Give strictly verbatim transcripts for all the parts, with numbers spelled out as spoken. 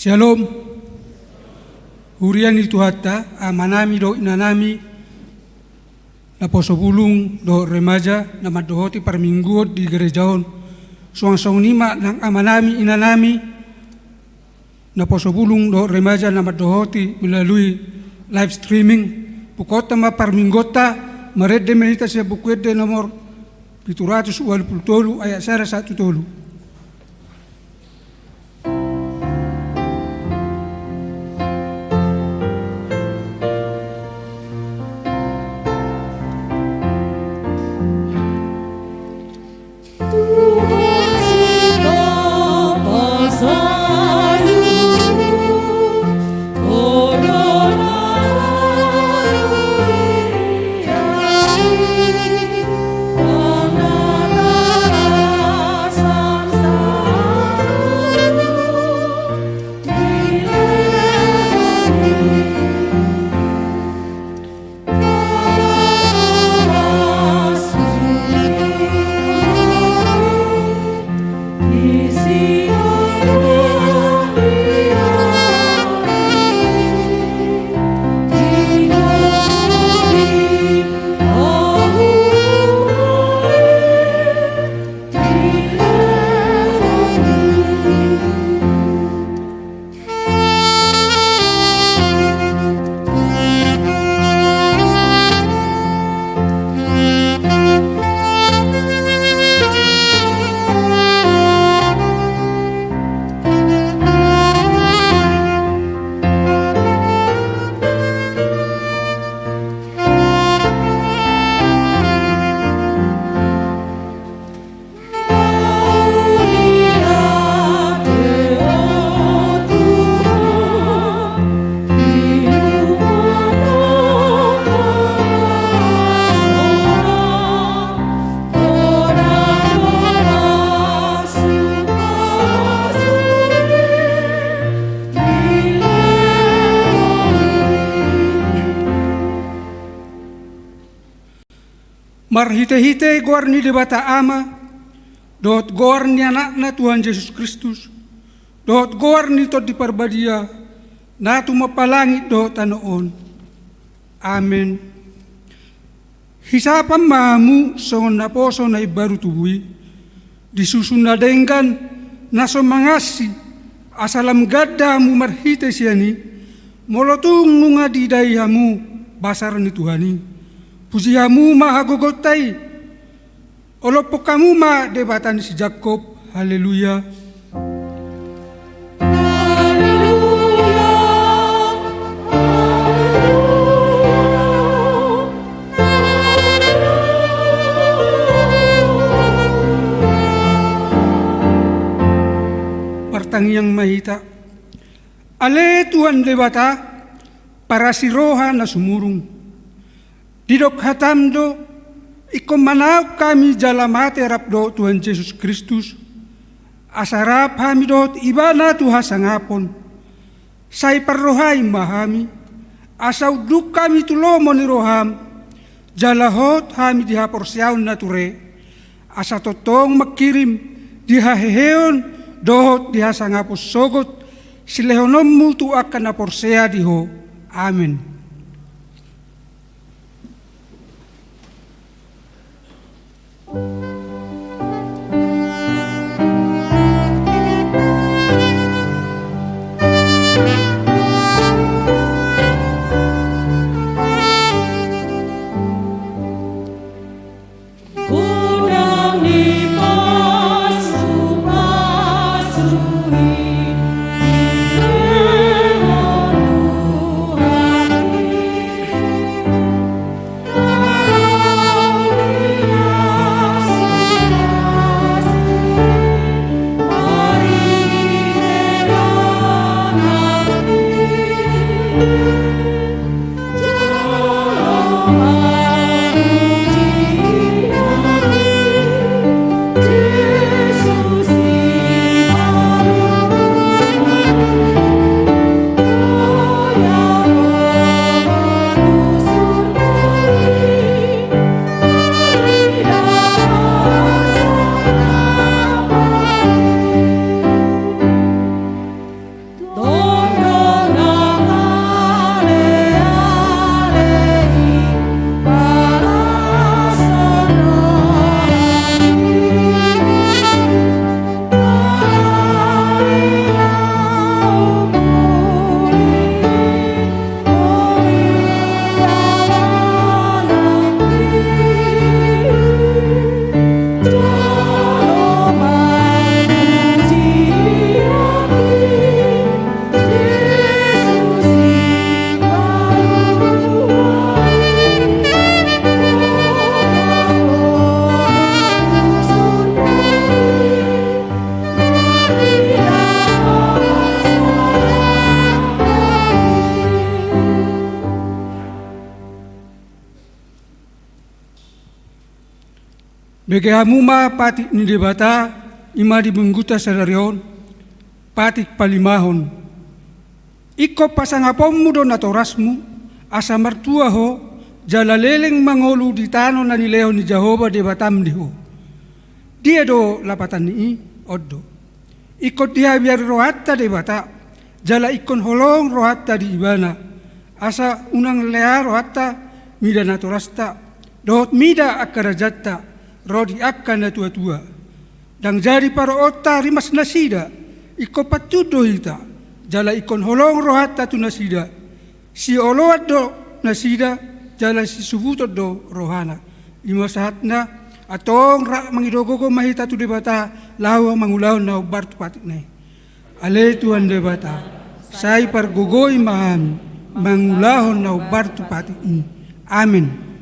Syalom. Huria ni Tuhanta, amanami dohot inanami, naposo bulung dohot remaja, na mandohoti parmingguon di gereja on. Suang songon i ma nang amanami, inanami, naposo bulung dohot remaja na mandohoti melalui live streaming. Bukaonta ma parmingguonta, marende ma hita sian Buku Ende nomor pitu ratus ualu pulu tolu, ayat sada sahat tu tolu. Marhitehite goar ni Debata Ama, dohot goar ni Anakna Tuhan Jesus Kristus, dohot goar ni Tondi Parbadia, na tumompa langit dohot tano on. Amen. Hisapam ma hamu songon naposo na imbaru tubu i, di susu na denggan, na so mangansi, asa lam ganda hamu marhite sian i, molo tung nunga didai hamu basar ni Tuhan i. Puji hamu ma hagogoonta i. Olophon hamu ma Debata ni si Jakkob. Haleluya. Martangiang ma hita. Ale Tuhan Debata, parasi roha na sumurung. Didok hatam do, ingkon manaon hami jala mate rap dohot Tuhan Jesus Kristus, asa rap hami dohot Ibana tu hasangapon. Sai parrohai ma hami, asa unduk hami tu lomo ni roham, jala hot hami di haporseaon na ture, asa tongtong mangkirim di haheheon dohot di hasangapon sogot silehononmu tu angka na porsea di ho. Amen. Bege hamu ma patik ni Debata, i ma di minggunta sadari on, patik palimahon. Ingkon pasangaponmu do natorasmu, asa martua ho, jala leleng mangolu di tano na nilehon ni Jahowa Debatam di ho. Dia do lapatan ni i? On do. Ingkon dihabiari rohanta Debata, jala ingkon holong rohanta di Ibana, asa unang lea rohanta mida natorasta, dohot mida angka rajanta, ro di angka natuatua. Ndang jadi paroonta rimas nasida, ingkon pantun do hita, jala ingkon holong rohanta tu nasida, sioloan do nasida, jala sisubuton do rohana. I ma sahatna, antong rap mangido gogo ma hita tu Debata, laho mangulahon na hombar tu patikna i. Ale Tuhan Debata, sai pargogoi ma hami, mangulahon na hombar tu patik i. Amen.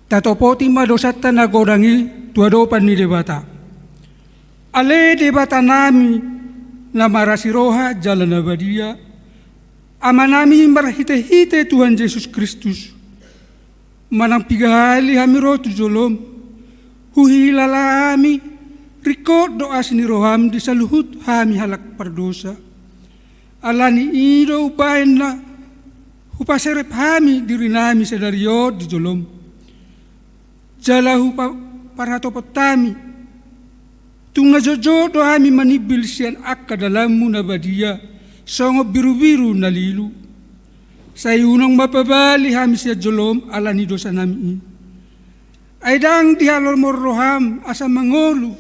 Tatopoti ma dosanta na godang i tu adopan ni Debata. Ale Debatanami na marasi roha jala na badia, Amanami marhitehite Tuhan Jesus Kristus, manang piga hali hami ro tu jolom, huhilala hami ringkot dohot asi ni roham di saluhut hami halak pardosa. Ala ni i do umbahen na hupaserep hami dirinami sadari on di jolom, jala hupa-, parhatopot hami. Tung na jotjot do hami manimbil sian angka dalanmu na badia, songon birubiru na lilu. Sai unang ma pabali hami sian jolom ala ni dosanami i. Ai ndang dihalomon roham asa mangolu.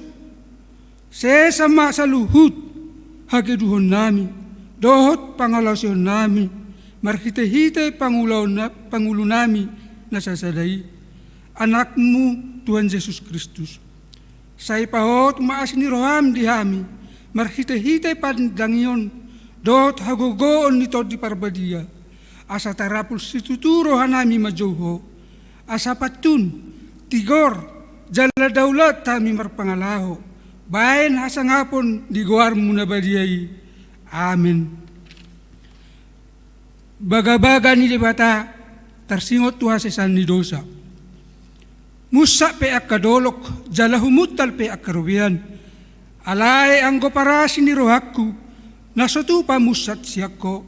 Sesa ma saluhut hageduhonnami, dohot pangalaosionnami, marhitehite pangulaonna-, pangulunami na sasada i, Anakmu Tuhan Jesus Kristus. Sai pahot ma asi ni roham di hami, marhitehite pandangion, dohot hagogoon ni Tondi Parbadia, asa tarapul situtu rohanami manjou Ho, asa pantun, tigor, jala daulat hami marpangalaho, bahen hasangapon di goarmu na badia i. Amen. Bagabaga ni Debata, tarsingot tu hasesaan ni dosa. Munsat pe angka dolok, jala humuntal pe angka robean. Alai anggo parasi ni rohangku, na so tupa munsat sian Ho,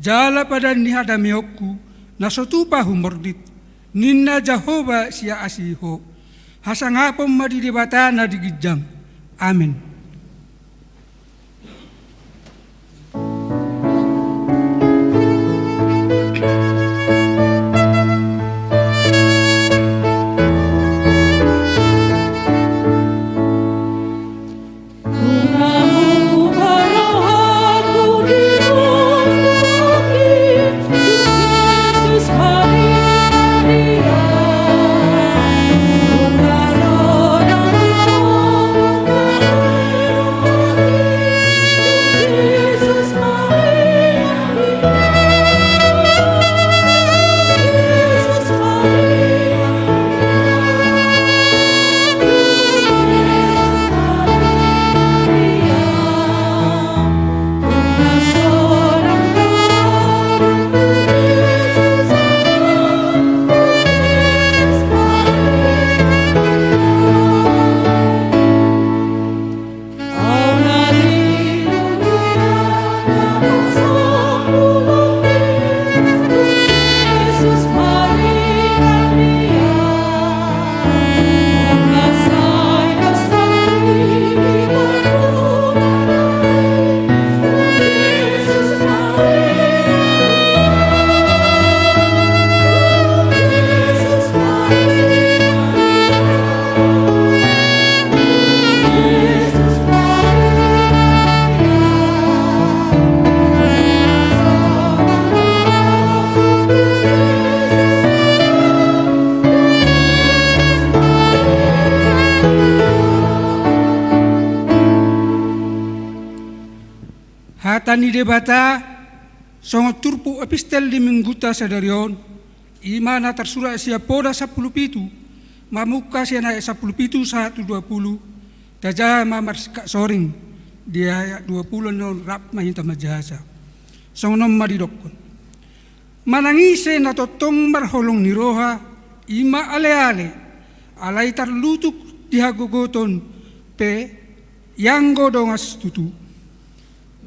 jala padan ni hadameonku, na so tupa humordit, ninna Jahowa sian asi Ho. Hasangapon ma di Debata na di ginjang. Amen. Hata ni Debata songon turpuk epistel di Minggunta sadari on, i ma na tarsurat sian Poda sampulu pitu, mamungka sian ayat sampulu pitu sahat tu dua pulu. Tajaha ma marsingkat soring di ayat dua pulu on, rap ma hita manjahasa. Songon on ma didokkon: Manang ise na tongtong marholong ni roha, i ma aleale, alai tarlutuk di hagogoton pe ianggo dongan situtu.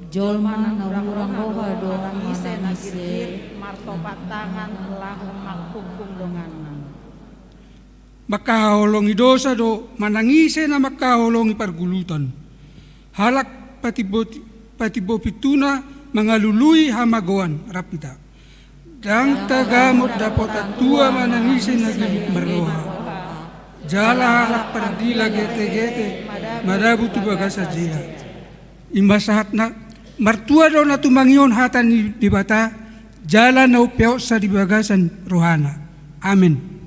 Jolma na hurang roha do manang ise na girgir martopak tangan laho manghunghung donganna. Mangkaholongi dosa do manang ise na mangkaholongi pargulutan. Halak patimbo, patimbo pintuna mangalului hamagoan, rap hita. Ndang tagamon dapotan tua manang ise na gibuk marroha. Jala halak pardila getegete madabu tu bagasan jea. I ma sahatna, martua do na tumangihon hata ni Debata, jala na umpeopsa di bagasan rohana. Amen.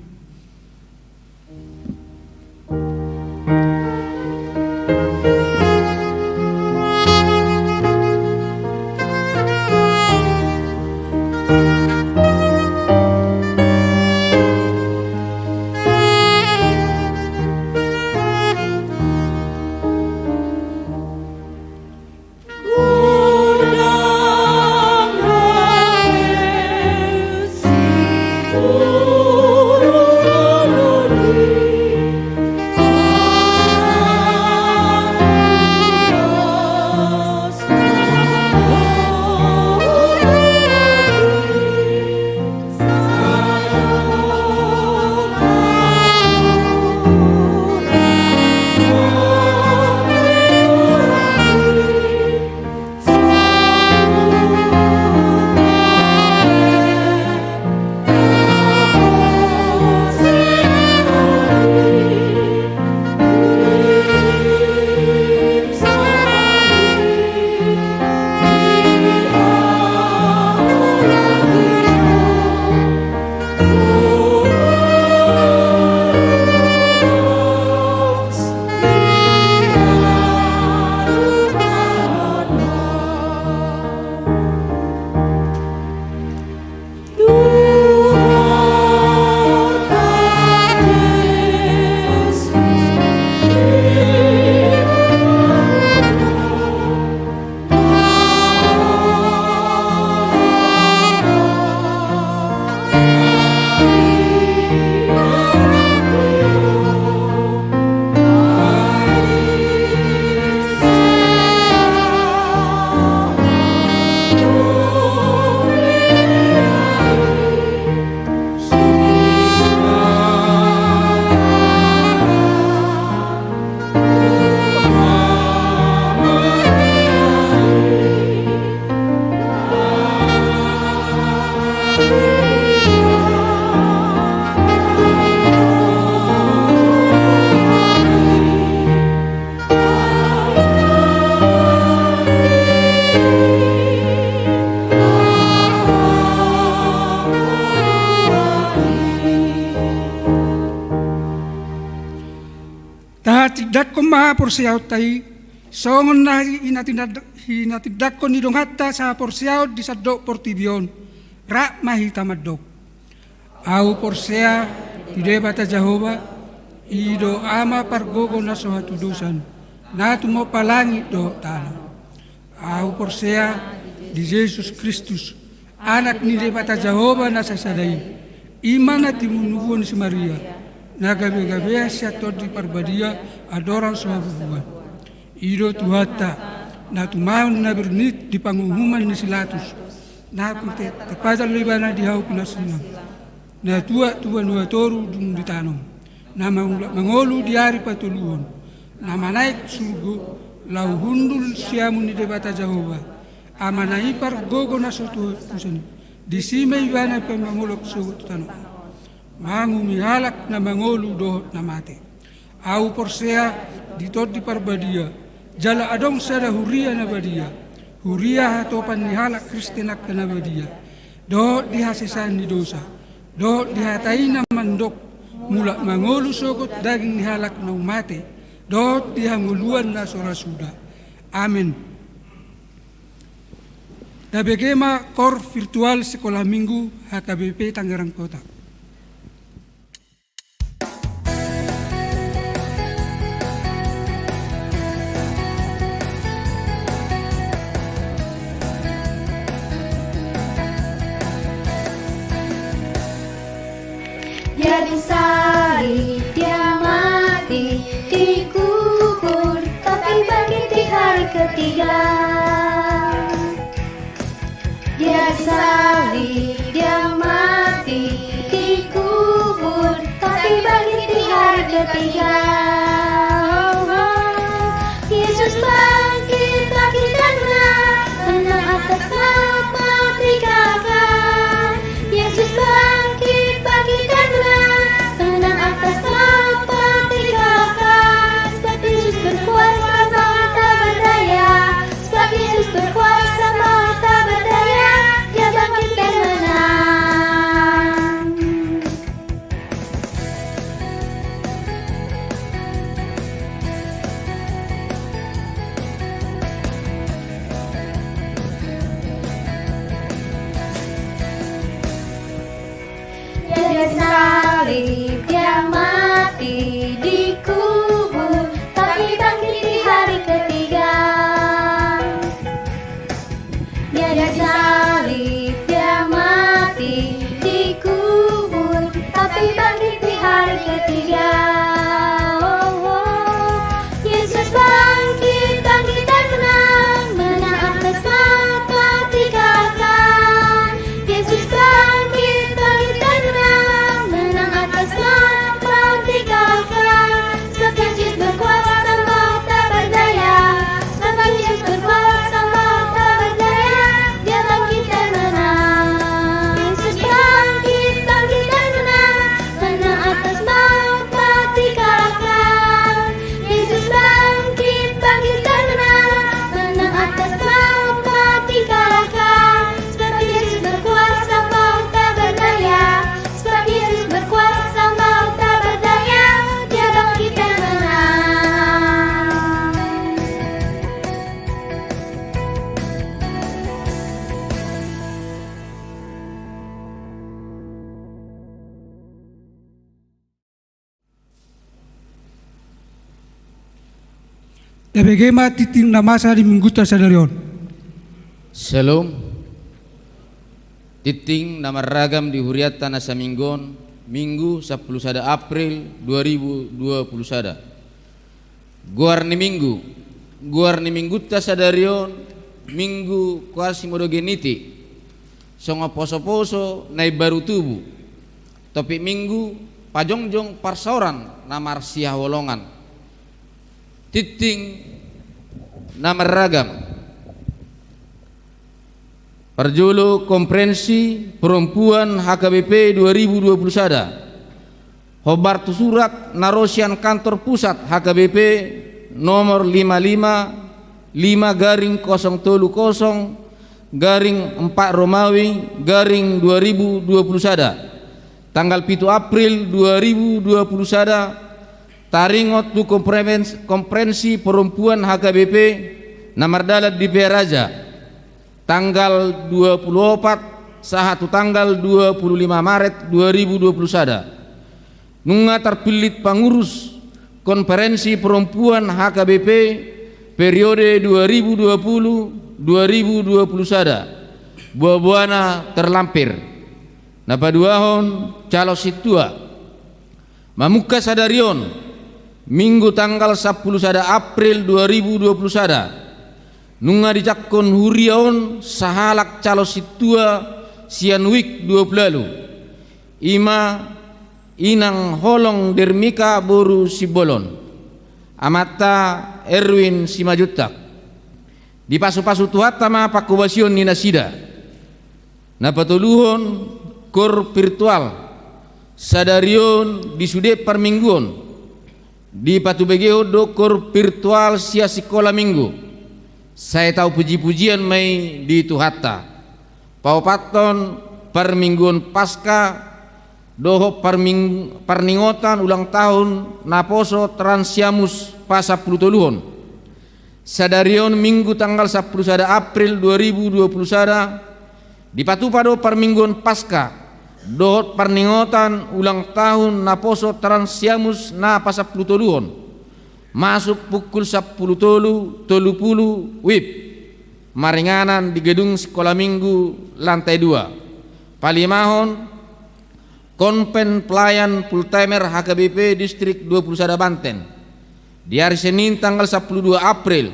Tahatindangkon ma haporseaonta i, songon na hinatinda-, hinatindanghon ni donganta sahaporseaon di sandok portibi on, rap ma hita mandok. Ahu porsea di Debata Jahowa, i do Ama pargogo na so hatudosan, na tumompa langit dohot tano. Ahu porsea di Jesus Kristus, Anak ni Debata Jahowa na sasada i, i ma na tinubuhon si Maria, na gabegabean sian Tondi Parbadia andorang so habubuhan. I do Tuhanta, na tumangihon na bernit di panguhuman ni si Latus, na pe-, terpajal do ibana di hau pinarsilang, na tuat tu banua toru dung ditanom, na mangula-, mangolu di ari patoluhon, na manaek tu surgo, laho hundul siamun ni Debata Jahowa, Amana i pargogo na so hatudosan, disi ma ibana pe mangolop sogot tu tano on, manguhumi halak na mangolu dohot na mate. Ahu porsea di Tondi Parbadia, jala adong sada huria na badia, huria hatopan ni halak Kristen angka na badia, dohot di hasesaan ni dosa, dohot di hata i na mandok, mulak mangolu sogot daging ni halak naung mate, dohot di hangoluan na so ra suda. Amen. Tabege ma Kor Virtual Sekolah Minggu H K B P Tangerang Kota. Dia disalib, dia mati, dikubur, tapi bangkit di hari ketiga. Dia disalib, dia mati, dikubur, tapi bangkit di hari ketiga. Oh, oh. Yesus bangkit, bangkit dan menang, menang atas maut, maut dikalahkan. Yesus bangkit, bangkit dan menang, menang atas maut, maut dikalahkan. Sebab Yesus berkuasa, maha tak berdaya. Sebab Yesus berkuasa, maha tak berdaya. Dia bangkit dan menang. Dia salib, dia mati, dikubur, tapi bangkit di hari ketiga. Dia disalib, dia mati, dikubur, tapi bangkit di hari ketiga. Oh, oh. Yesus bangkit, bangkit dan menang, menang atas maut, maut dikalahkan. Yesus bangkit, bangkit dan menang, menang atas maut, maut dikalahkan. Sebab Yesus berkuasa, maha tak berdaya. Sebab Yesus berkuasa, maha tak berdaya. Dia bangkit dan menang. Yesus bangkit, bangkit dan menang, menang atas maut, maut dikalahkan. Yesus bangkit, bangkit dan menang, menang atas maut, maut dikalahkan. Sebab Yesus berkuasa, maha tak berdaya. Sebab Yesus berkuasa, maha tak berdaya. Dia bangkit dan menang. Tabege ma tingting na masa di Mingguta sadari on. Syalom. Tingting na marragam di hurianta na saminggu on, Minggu sampulu sada April dua ribu dua puluh sada. Goar ni Minggu. Goar ni Mingguta sadari on, Minggu Quasimodogeniti. Songon posoposo na imbaru tubu. Topik Minggu, pajongjong parsaoran na marsihaholongan. Tingting na marragam. Parjolo, Konferensi Perempuan H K B P dua ribu dua puluh sada. Hombar tu surat na ro sian kantor pusat H K B P nomor lima lima lima garing kosong tolu kosong garing empat Romawi garing dua ribu dua puluh sada. Tanggal pitu April dua ribu dua puluh sada, taringot tu konferens-, Konferensi Perempuan H K B P na mardalan di Pearaja, tanggal dua puluh opat sahat tu tanggal dua puluh lima Maret dua ribu dua puluh sada. Nunga tarpillit pangurus Konferensi Perempuan H K B P periode dua ribu dua puluh dua ribu dua puluh sada. Boaboana terlampir. Na paduahon, calon sintua. Mamungka sadari on, Minggu tanggal sampulu sada April dua ribu dua puluh sada, nunga dijangkon huria on sahalak calon sintua sian wijk dua puluh ualu. I ma Inang Holong Dermika boru Simbolon, amanta Erwin Simanjuntak. Dipasupasu Tuhanta ma panghobasion ni nasida. Na patoluhon, kor virtual. Sadari on di sude parmingguon, dipatubegehon do kor virtual sian Sikola Minggu. Sai tau pujipujian ma i di Tuhanta. Paopathon, parmingguon Paska dohot parming-, parningotan ulang tahun naposo Transiamus pasampulutoluhon. Sadari on Minggu tanggal sampulu sada April dua ribu dua puluh sada, dipatupa do parmingguon Paskah dohot parningotan ulang tahun naposo Trans Siamus na pasampulu toluhon, masuk pukul sampulu tolu tolu pulu WIB, maringanan di gedung Sikola Minggu lantai dua. Palimahon, Konven Pelayan Full Timer H K B P Distrik dua puluh sada Banten. Di ari Senin tanggal sampulu dua April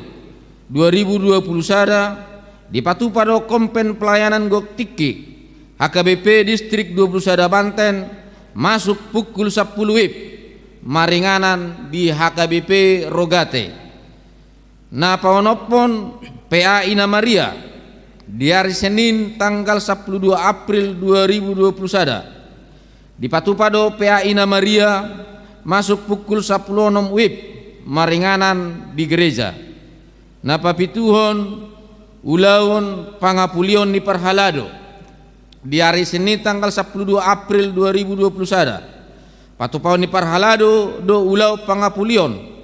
dua ribu dua puluh sada, dipatupa do konven pelayanan gok tingki H K B P Distrik dua puluh sada Banten, masuk pukul sampulu WIB, maringanan di H K B P Rogate. Na paonomhon, P A Ina Maria, di ari Senin tanggal sampulu dua April dua ribu dua puluh sada, dipatupa do P A Ina Maria, masuk pukul sampulu onom WIB, maringanan di gereja. Na papituhon, ulaon pangapulion ni parhalado. Di ari Senin tanggal sampulu dua April dua ribu dua puluh sada, patupaon ni parhalado do ulaon pangapulion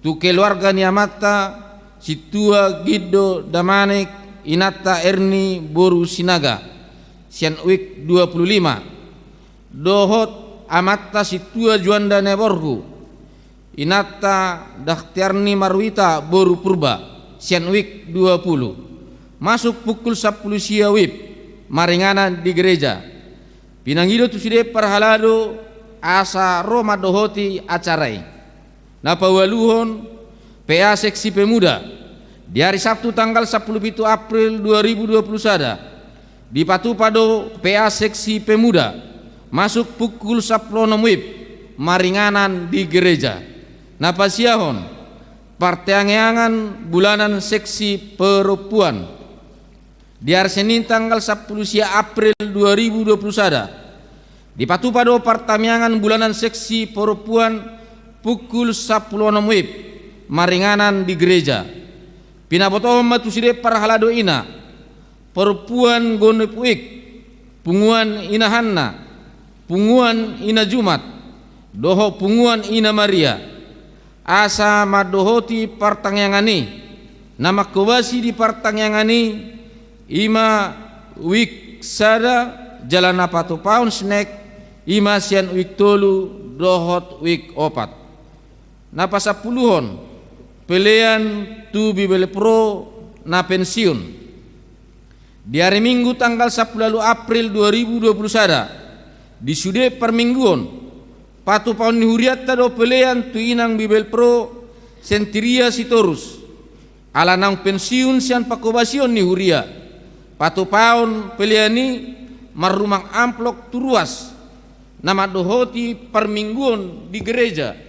tu keluarga ni amanta Sintua Gindo Damanik, inanta Erni boru Sinaga, sian WIB dua pulu lima, dohot amanta Sintua Juanda Naborhu, inanta Daktiarni Marwita boru Purba, sian WIB dua pulu, masuk pukul sampulu sia WIB, maringanan di gereja. Pinangido tu sude parhalado asa ro mandohoti acara i. Na paualuhon, P A Seksi Pemuda. Di ari Sabtu tanggal sampulu pitu April dua ribu dua puluh sada, dipatupa do P A Seksi Pemuda, masuk pukul sampulu onom WIB, maringanan di gereja. Na pasiahon, partangiangan bulanan seksi perempuan. Di ari Senin tanggal sampulu sia April dua ribu dua puluh sada, dipatupa do partangiangan bulanan seksi perempuan pukul sampulu onom WIB, maringanan di gereja. Pinabotohon ma tu sude parhalado ina, perempuan Gonep Uik, punguan Ina Hanna, punguan Ina Jumat, dohot punguan Ina Maria, asa mandohoti partangiangan i. Na manghobasi di partangiangan i, i ma WIB sada, jala na patupahon sian i ma sian WIB tolu dohot WIB opat. Na pasampuluhon, pelean tu Bibelvrouw na pensiun. Di ari Minggu tanggal sampulu ualu April dua ribu dua puluh sada, di sude parmingguon, patupaon ni hurianta do pelean tu inang Bibelvrouw Sentiria Sitorus, ala naung pensiun sian panghobasion ni huria. Patupaon pelean i marrumang amplop tu ruas, na mandohoti parmingguon di gereja.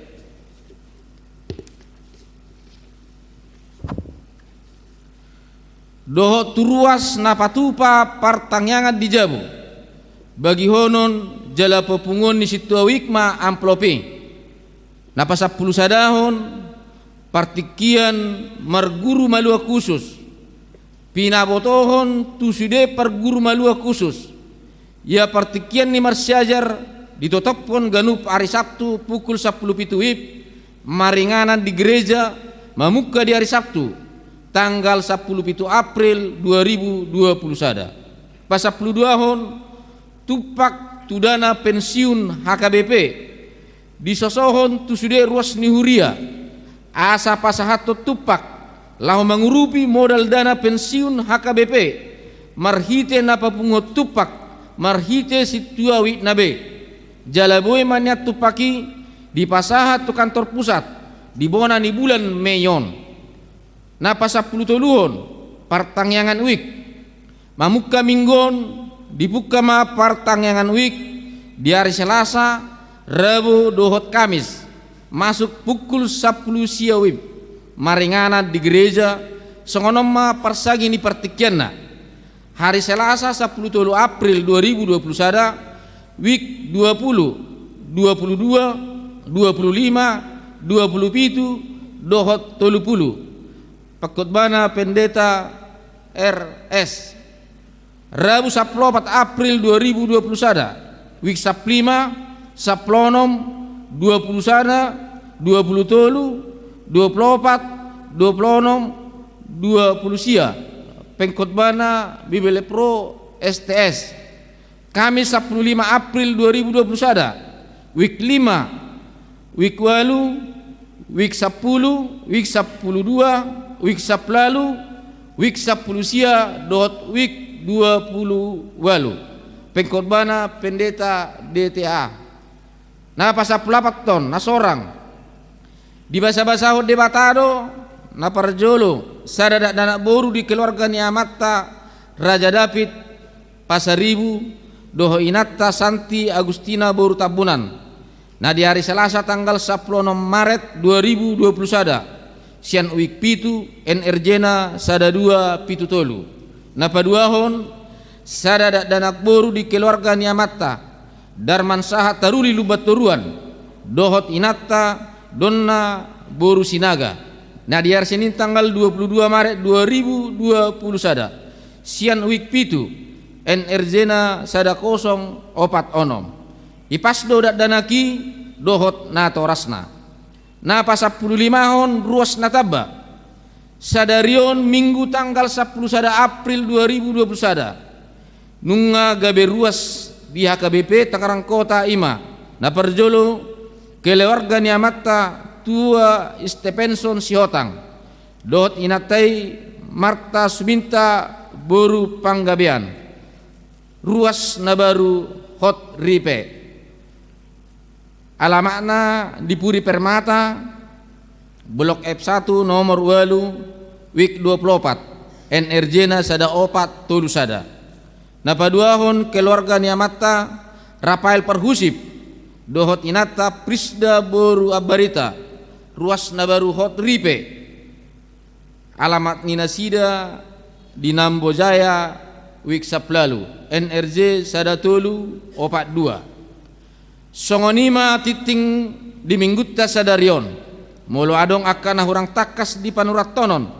Dohot tu ruas na patupa partangiangan di jabu, bagihonon jala papunguon ni sintua WIB ma amplop i. Na pasampulu sadahon, partingkian marguru malua khusus. Pinabotohon tu sude parguru malua khusus, ia partingkian ni marsiajar ditotophon ganup ari Sabtu pukul sampulu pitu WIB, maringanan di gereja, mamungka di ari Sabtu tanggal sampulu pitu April dua ribu dua puluh sada. Pasampulu duahon, tumpak tu dana pensiun H K B P, disosohon tu sude ruas ni huria, asa pasahathon tumpak laho mangurupi modal dana pensiun H K B P, marhite na papunguhon tumpak marhite sintua WIB na be. Jala boi ma nian tumpak i dipasahat tu kantor pusat di bona ni bulan Mei on. Na pasampulu toluhon, partangiangan WIB. Mamungka Minggu on, dibungka ma partangiangan WIB di ari Selasa, Rabu dohot Kamis, masuk pukul sampulu sia WIB, maringanan di gereja. Songon on ma parsagi ni partingkianna. Hari Selasa sampulu tolu April dua ribu dua puluh sada, WIB dua pulu, dua pulu dua, dua pulu lima, dua pulu pitu, dohot tolu pulu. Pangkhotbana Pendeta R S. Rabu sampulu opat April dua ribu dua puluh sada, WIB sampulu lima, sampulu onom, dua pulu sada, dua pulu tolu, dua pulu opat, dua pulu onom, dua puluh sia, pengkhotbana Bibele Pro S T S. Kamis sampulu lima April dua ribu dua puluh sada, wijk lima, wijk ualu, wijk sampulu, wijk sampulu dua, wijk sampulu ualu, wijk sampulu sia dohot wijk dua puluh ualu. Pengkhotbana Pendeta D T A. Na pasampulu opat on, na sorang. Dibasabasahon Debata do, na parjolo, sada dakdanak boru di keluarga ni amanta Raja David Pasaribu dohot inanta Santi Agustina boru Tambunan, na di ari Salasa tanggal sampulu onom Maret dua ribu dua puluh sada, sian wijk pitu, N R J-na sada dua pitu tolu. Na paduahon, sada dakdanak boru di keluarga ni amanta Darman Sahat Taruli Lumban Toruan dohot inanta Donna boru Sinaga, na di ari Senin tanggal dua puluh dua Maret dua ribu dua puluh sada, sian wijk pitu, N R J-na sada kosong opat onom. Ipas do dakdanak i dohot natorasna. Na pasampulu limahon ruas na tamba. Sadari on Minggu tanggal sampulu sada April dua ribu dua puluh sada, nunga gabe ruas di H K B P Tangerang Kota, i ma, na parjolo, keluarga ni amanta Tua Stepenson Sihotang dohot inanta i Marta Suminta boru Panggabean, ruas na baru hot ripe. Alamatna di Puri Permata, Blok F satu, nomor ualu, wijk dua puluh opat, N R J-na sada opat tolu sada. Na paduahon keluarga ni amanta Rafael Parhusip dohot inanta Prisda boru Ambarita, ruas na baru hot ripe. Alamat ni nasida di Nambo Jaya, wijk sampulu ualu, N R J sada tolu opat dua. Songon i ma tingting di Minggunta sadari on. Molo adong angka na hurang tangkas di panurathonon,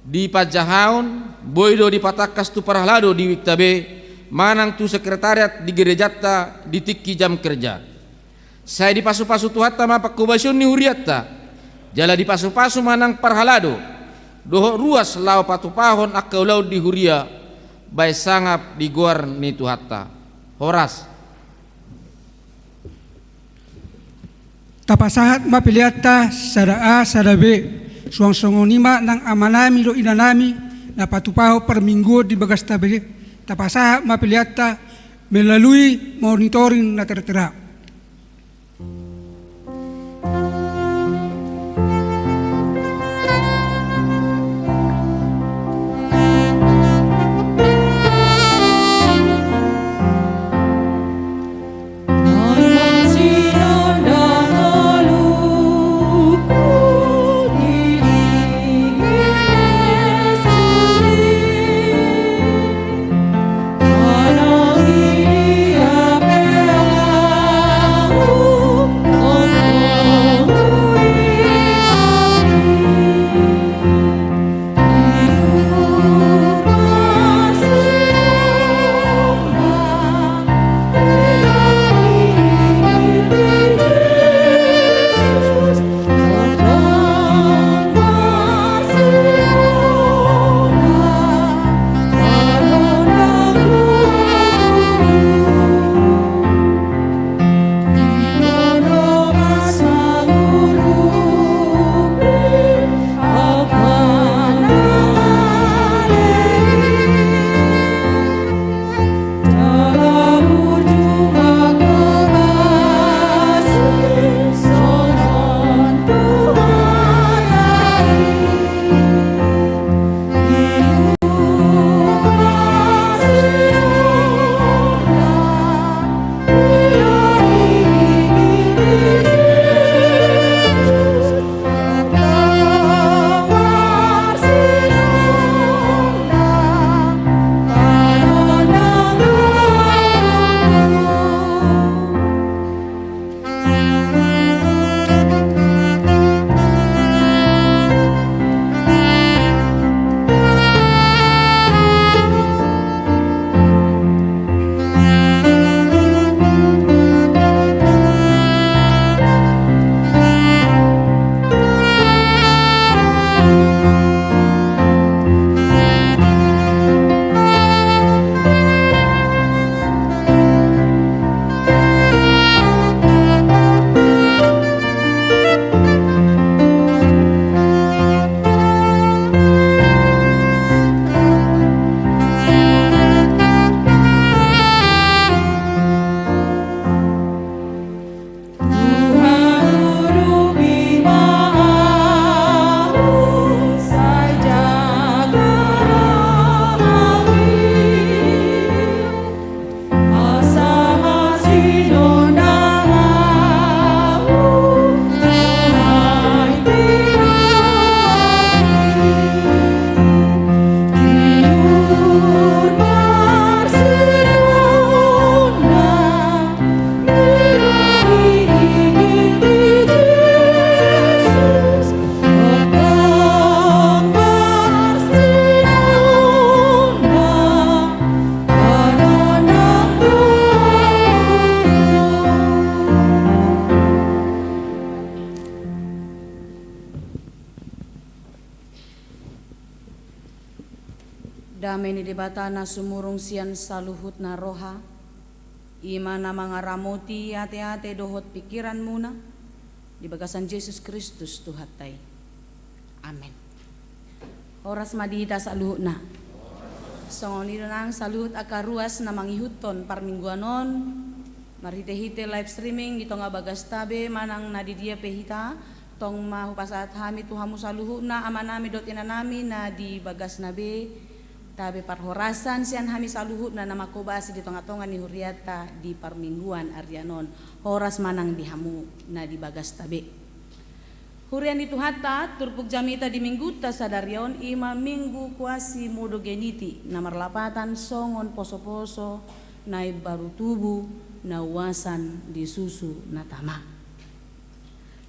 di panjahaon, boi do dipatangkas tu parhalado di wikta be, manang tu sekretariat di gerejanta di tingki jam kerja. Sai dipasupasu Tuhanta ma panghobasion ni hurianta, jala dipasupasu ma nang parhalado dohot ruas laho patupahon angka ulaon di huria, baen sangap di goar ni Tuhanta. Horas. Tapasahat ma peleanta sada A sada B, suang songon i ma nang amanami dohot inanami na patupahon parmingguon di bagasta be, tapasahat ma peleanta melalui monitoring na tertera. Dame ni Debata na sumurung sian saluhutna roha, i ma na mangaramoti ateate dohot pingkiranmuna, di bagasan Jesus Kristus Tuhanta i. Amen. Horas ma di hita saluhutna. Songon i do nang saluhut angka ruas na mangihuthon parmingguan on, marhitehite live streaming di tonga bagasta be manang na di dia pe hita, tong ma hupasahat hami tu hamu saluhutna amanami dohot inanami na di bagasna be, tabe parhorasan sian hami saluhutna na manghobasi di tongatonga ni hurianta di parmingguan arian on. Horas ma nang di hamu na di bagasta be. Huria ni Tuhanta, turpuk jamita di minggunta sadari on i ma Minggu Quasimodogeniti, na marlapatan songon posoposo na imbaru tubu, na uasan di susu na tama.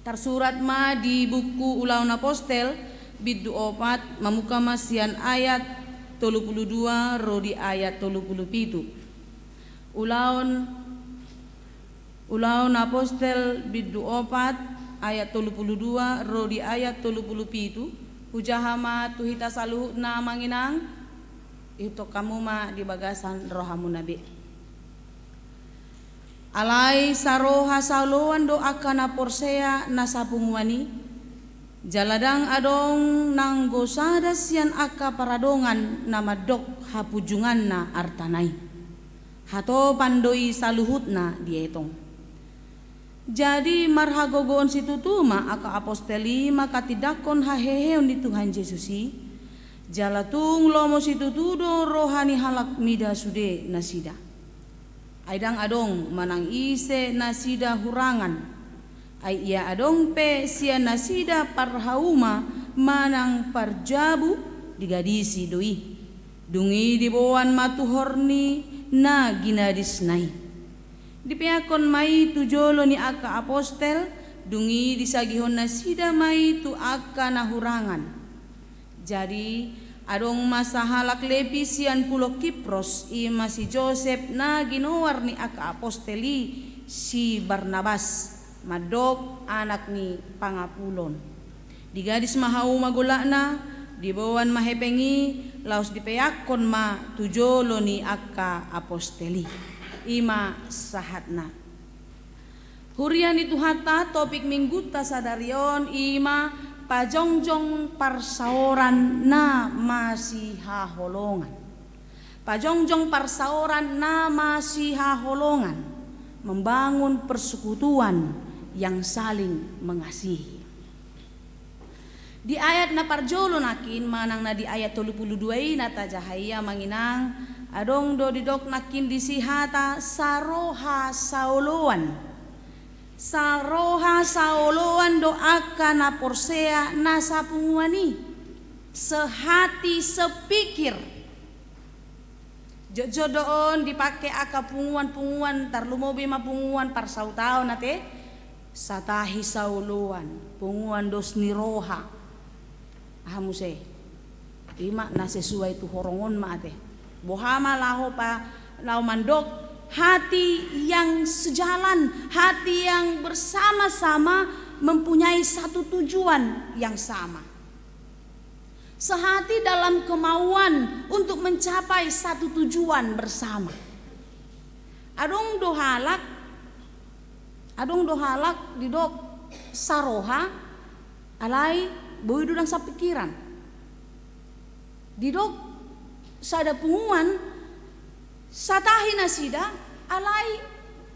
Tarsurat ma di buku Ulaon Apostel, bindu opat, mamungka ma sian ayat tolu pulu dua ro di ayat tolu pulu pitu. Ulaon Ulaon Apostel bindu opat ayat tolu pulu dua ro di ayat tolu pulu pitu, hujaha ma tu hita saluhutna amang inang, ihuthon hamu ma di bagasan rohamuna be. Alai saroha saoloan do angka na porsea na sapunguan i, jala ndang adong nanggo sada sian angka paradongan na mandok hapunjunganna artana i. Hatopan do i saluhutna dietong. Jadi marhagogoon situtu ma angka apostel i mangkatindangkon haheheon ni Tuhan Jesus i, jala tung lomo situtu do roha ni halak mida sude nasida. Ai ndang adong manang ise nasida hurangan. Ai ia adong pe sian nasida parhauma manang parjabu, digadisi do i. Dung i diboan ma tuhor ni na ginadisna i. Dipeakkon ma i tu jolo ni angka apostel, dung i disagihon nasida ma i tu angka na hurangan. Jadi, adong ma sahalak Lepi sian pulo Kipros, i ma si Josep na ginoar ni angka apostel i, si Barnabas, mandok anak ni pangapulon. Digadis ma hauma golakna, diboan ma hepeng i, laos dipeakkon ma tu jolo ni angka apostel i. I ma sahatna. Huria ni Tuhanta, topik minggunta sadari on i ma pajongjong parsaoran na masihaholongan. Pajongjong parsaoran na masihaholongan, membangun persekutuan yang saling mengasihi. Di ayat na parjolo nangkin manang na di ayat tolu pulu dua i na tajaha i amang inang, adong do didok nangkin disi hata saroha saoloan. Saroha saoloan do angka na porsea na sapunguan i. Sehati sepikir. Jotjot do on dipake angka punguan-punguan, tarlumobi ma punguan parsautaon ate, satahi saoloan, punguan dos ni roha. Aha muse? I ma na sesuai tu horong on ma ate. Boha ma laho pa, laho mandok hati yang sejalan, hati yang bersama-sama mempunyai satu tujuan yang sama. Sehati dalam kemauan untuk mencapai satu tujuan bersama. Adong do halak, adong do halak didok saroha, alai boi do ndang sapingkiran. Didok sada punguan, satahi nasida, alai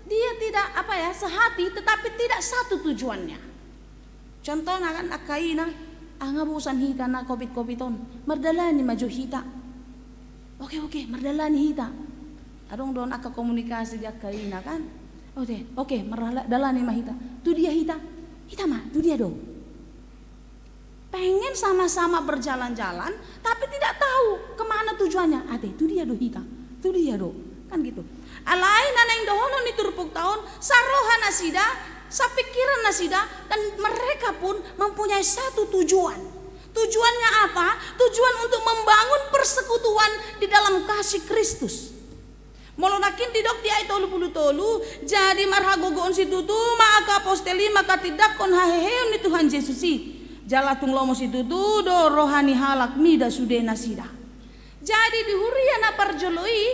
dia tidak, apa ya, sehati, tetapi tidak satu tujuannya. Contohna kan angka ina, ah, nga bosan hita na kopit-kopit on, mardalani ma jo hita. Oke, oke, mardalani hita. Adong do on angka komunikasi di angka ina kan. Oke, oke, mardalani ma hita. Tu dia hita? Hita ma, tu dia do? Pengen sama-sama berjalan-jalan, tapi tidak tahu kemana tujuannya. Ate, tu dia do hita? Tu dia do? Kan gitu. Alai na naeng dohonon ni turpukta on, saroha nasida, sapingkiran nasida, dan mereka pun mempunyai satu tujuan. Tujuannya apa? Tujuan untuk membangun persekutuan di dalam kasih Kristus. Molo nangkin didok di ayat tolu pulu tolu, jadi marhagogoon situtu ma angka apostel i mangkatindangkon haheheon ni Tuhan Jesus i. Jala tung lomo situtu do roha ni halak mida sude nasida. Jadi di huria na parjolo i,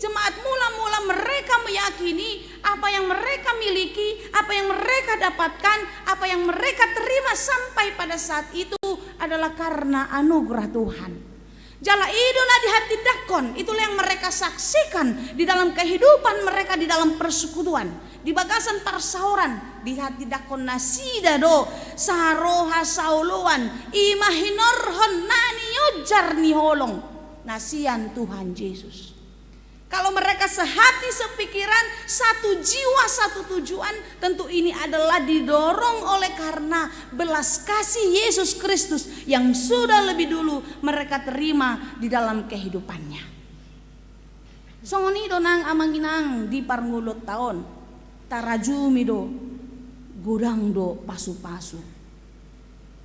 jemaat mula-mula mereka meyakini apa yang mereka miliki, apa yang mereka dapatkan, apa yang mereka terima sampai pada saat itu adalah karena anugerah Tuhan. Jala i do na dihatindangkon, itulah yang mereka saksikan di dalam kehidupan mereka di dalam persekutuan, di bagasan parsaoran, dihatindangkon nasida do saroha saoloan, i ma hinorhon na niojar ni holong na sian Tuhan Jesus. Kalau mereka sehati sepikiran, satu jiwa, satu tujuan, tentu ini adalah didorong oleh karena belas kasih Yesus Kristus yang sudah lebih dulu mereka terima di dalam kehidupannya. Songon i do nang amang inang di parngoluonta on, tarajumi do godang do pasu-pasu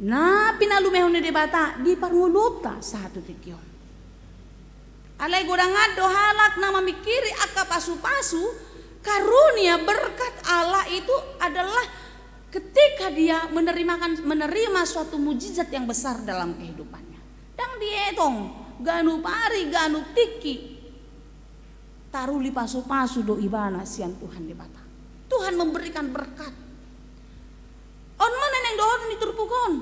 na pinalumehon ni Debata di parngoluonta sahat tu tingki on. Alai godang do halak na mamingkiri angka pasu-pasu, karunia, berkat Allah itu adalah ketika dia menerimakan, menerima suatu mujizat yang besar dalam kehidupannya. Ndang dietong, ganup ari, ganup tingki taruli pasu-pasu do ibana sian Tuhan Debata. Tuhan memberikan berkat. On ma na naeng dohonon ni turpuk on.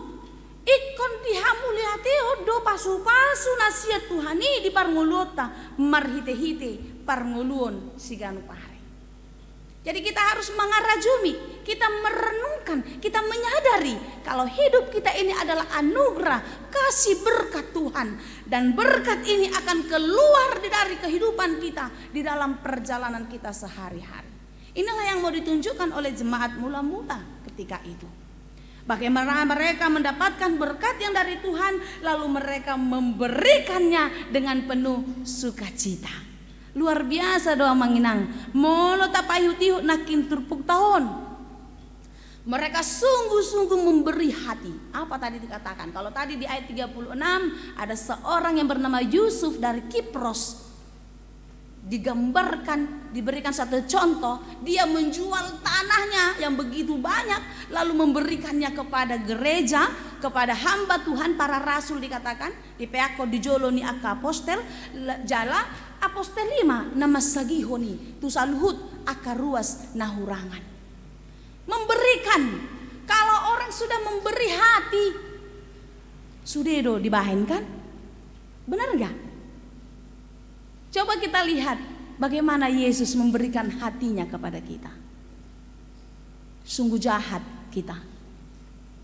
Ingkon dihamuliateon do pasu-pasu na sian Tuhan i di parngoluonta marhite-hite parngoluon siganup ari. Jadi kita harus mengarajumi, kita merenungkan, kita menyadari kalau hidup kita ini adalah anugerah, kasih, berkat Tuhan. Dan berkat ini akan keluar di dari kehidupan kita di dalam perjalanan kita sehari-hari. Inilah yang mau ditunjukkan oleh jemaat mula-mula ketika itu. Bagaimana mereka mendapatkan berkat yang dari Tuhan, lalu mereka memberikannya dengan penuh sukacita. Luar biasa do amang inang, molo tapaihut-ihut nangkin turpukta on. Mereka sungguh-sungguh memberi hati. Apa tadi dikatakan? Kalau tadi di ayat tiga puluh enam, ada seorang yang bernama Yusuf dari Kipros. Digambarkan, diberikan satu contoh, dia menjual tanahnya yang begitu banyak, lalu memberikannya kepada gereja, kepada hamba Tuhan, para rasul dikatakan, dipeakkon di jolo ni angka apostel, la-, jala apostel i ma na mansagihon i tu saluhut angka ruas na hurangan. Memberikan, kalau orang sudah memberi hati, sude do dibahen, kan? Benar nggak? Coba kita lihat bagaimana Yesus memberikan hatinya kepada kita. Sungguh jahat kita.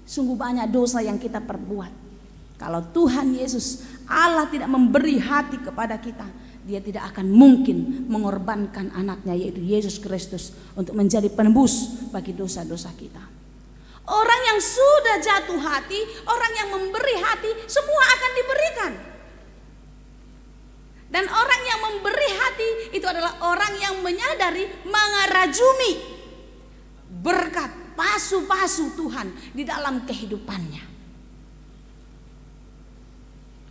Sungguh banyak dosa yang kita perbuat. Kalau Tuhan Yesus, Allah tidak memberi hati kepada kita, Dia tidak akan mungkin mengorbankan anaknya, yaitu Yesus Kristus, untuk menjadi penebus bagi dosa-dosa kita. Orang yang sudah jatuh hati, orang yang memberi hati, semua akan diberikan. Dan orang yang memberi hati itu adalah orang yang menyadari, mengarajumi berkat, pasu-pasu Tuhan di dalam kehidupannya.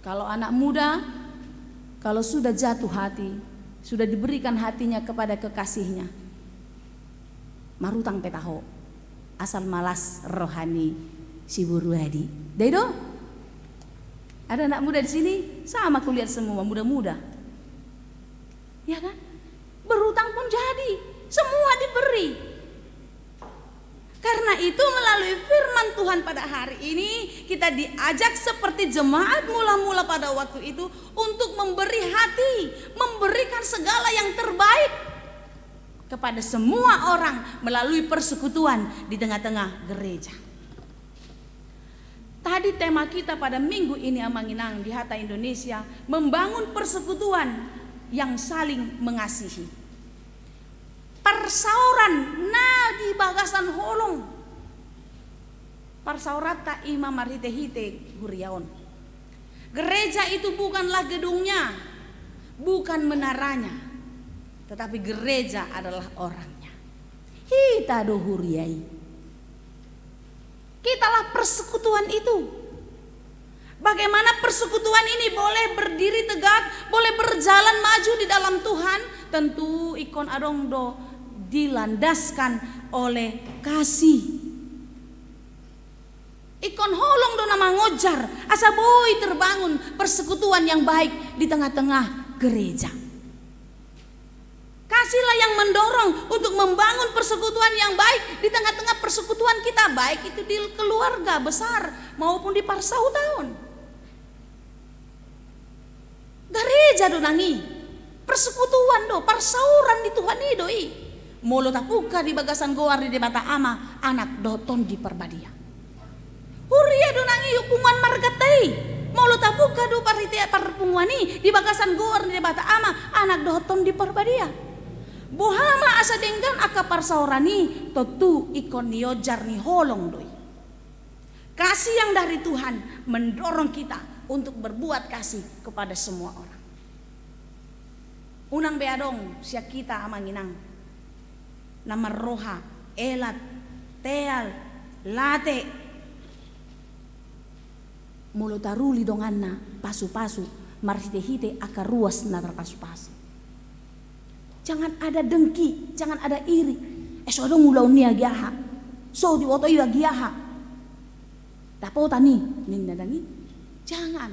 Kalau anak muda, kalau sudah jatuh hati, sudah diberikan hatinya kepada kekasihnya, marutang pe taho, asal malas roha ni si boru adi. Dai do? Ada anak muda di sini? Sama kulihat semua, muda-muda. Ya kan? Berhutang pun jadi, semua diberi. Karena itu, melalui firman Tuhan pada hari ini, kita diajak seperti jemaat mula-mula pada waktu itu untuk memberi hati, memberikan segala yang terbaik kepada semua orang melalui persekutuan di tengah-tengah gereja. Tadi tema kita pada minggu ini, amang inang, di Hata Indonesia, membangun persekutuan yang saling mengasihi. Parsaoran na di bagasan holong. Parsaoranta i ma marhite-hite huria on. Gereja itu bukanlah gedungnya, bukan menaranya, tetapi gereja adalah orangnya. Hita do huria i. Kitalah persekutuan itu. Bagaimana persekutuan ini boleh berdiri tegak, boleh berjalan maju di dalam Tuhan? Tentu ingkon adong do dilandaskan oleh kasih. Ingkon holong do na mangonjar asa boi terbangun persekutuan yang baik di tengah-tengah gereja. Kasihlah yang mendorong untuk membangun persekutuan yang baik di tengah-tengah persekutuan kita, baik itu di keluarga besar maupun di parsahuton. Gareja do nang i, persekutuan do, parsauran ni Tuhan i do i. Molo tapungka di bagasan goar ni Debata Ama, Anak dohot Tondi Parbadia. Huria do nang i punguan marganta i. Molo tapungka do parhite parpunguan i di bagasan goar ni Debata Ama, Anak dohot Tondi Parbadia. Boha ma asa denggan angka parsauran i, tontu ingkon nionjar ni holong do i. Kasih yang dari Tuhan mendorong kita untuk berbuat kasih kepada semua orang. Unang be adong sian hita amang inang na marroha elat, teal, late, molo taruli donganna pasu-pasu marhite-hite angka ruas na tarpasu-pasu. Jangan ada dengki, jangan ada iri. Eh, so adong ulaon ni agi aha, so diboto i agi aha. Dapotan i ninna dang i. Jangan.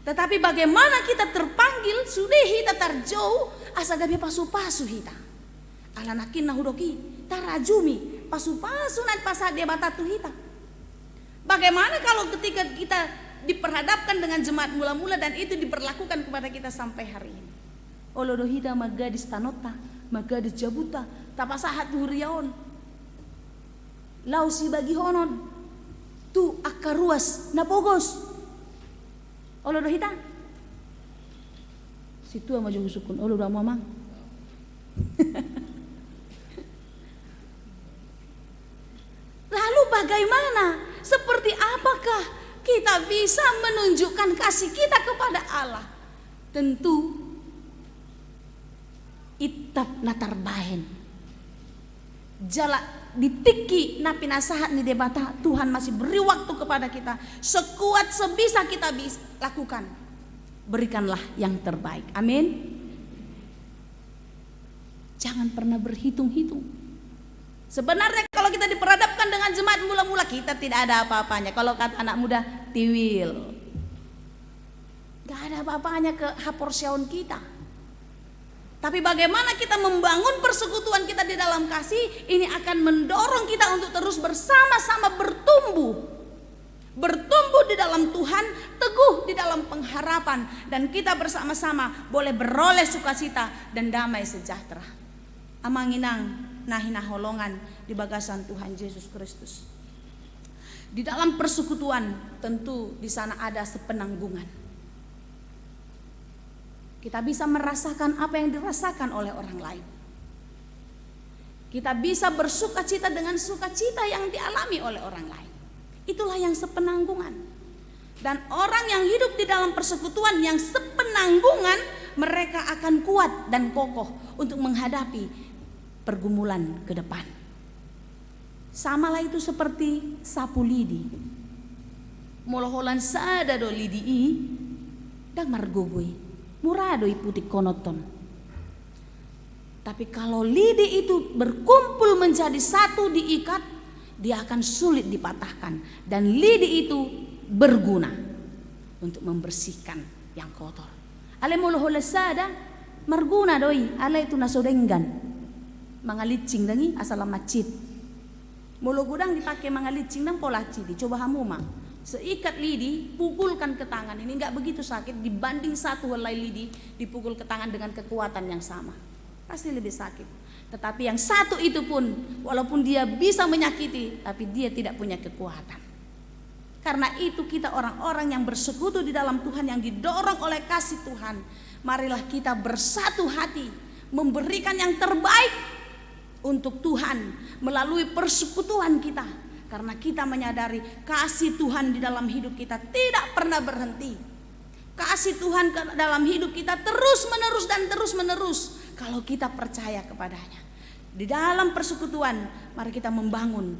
Tetapi bagaimana kita terpanggil, sude hita tarjou asa gabe pasu-pasu hita. Ala nangkin na hudok i, tarajumi pasu-pasu na dipasahat Debata tu hita. Bagaimana kalau ketika kita diperhadapkan dengan jemaat mula-mula dan itu diberlakukan kepada kita sampai hari ini? Olo do hita manggadis tanonta, manggadis jabunta, tapasahat tu huria on laho sibagihonon tu angka ruas na pogos. Olo do hita? Sintua ma jo husungkun, olo do hamu amang? Lalu bagaimana? Seperti apakah kita bisa menunjukkan kasih kita kepada Allah? Tentu itap na tarbahen. Jala di tingki na pinasahat ni Debata, Tuhan masih beri waktu kepada kita sekuat sebisa kita bis-, lakukan. Berikanlah yang terbaik. Amin. Jangan pernah berhitung-hitung. Sebenarnya kalau kita diperhadapkan dengan jemaat mula-mula, kita tidak ada apa-apanya. Kalau kata anak muda, tiwil. Gak ada apa-apanya kehaporseaon kita. Tapi bagaimana kita membangun persekutuan kita di dalam kasih, ini akan mendorong kita untuk terus bersama-sama bertumbuh. Bertumbuh di dalam Tuhan, teguh di dalam pengharapan, dan kita bersama-sama boleh beroleh sukacita dan damai sejahtera. Amang inang na hinaholongan di bagasan Tuhan Yesus Kristus. Di dalam persekutuan, tentu di sana ada sepenanggungan. Kita bisa merasakan apa yang dirasakan oleh orang lain. Kita bisa bersukacita dengan sukacita yang dialami oleh orang lain. Itulah yang sepenanggungan. Dan orang yang hidup di dalam persekutuan yang sepenanggungan, mereka akan kuat dan kokoh untuk menghadapi pergumulan ke depan. Sama lah itu seperti sapu lidi. Molo holan sada do lidi i, ndang margogo i. Mura do i putik honoton. Tapi kalau lidi itu berkumpul menjadi satu, diikat, dia akan sulit dipatahkan. Dan lidi itu berguna untuk membersihkan yang kotor. Alai molo holan sada, marguna do i, alai tu na so denggan. Mangalincing dang i, asa lam mancit. Molo godang dipake mangalincing, ndang pola citi, coba hamu ma. Seikat lidi, pukulkan ke tangan. Ini nggak begitu sakit dibanding satu helai lidi dipukul ke tangan dengan kekuatan yang sama. Pasti lebih sakit. Tetapi yang satu itu pun, walaupun dia bisa menyakiti, tapi dia tidak punya kekuatan. Karena itu, kita orang-orang yang bersekutu di dalam Tuhan, yang didorong oleh kasih Tuhan, marilah kita bersatu hati memberikan yang terbaik untuk Tuhan melalui persekutuan kita. Karena kita menyadari kasih Tuhan di dalam hidup kita tidak pernah berhenti. Kasih Tuhan ke dalam hidup kita terus-menerus dan terus-menerus kalau kita percaya kepada-Nya. Di dalam persekutuan, mari kita membangun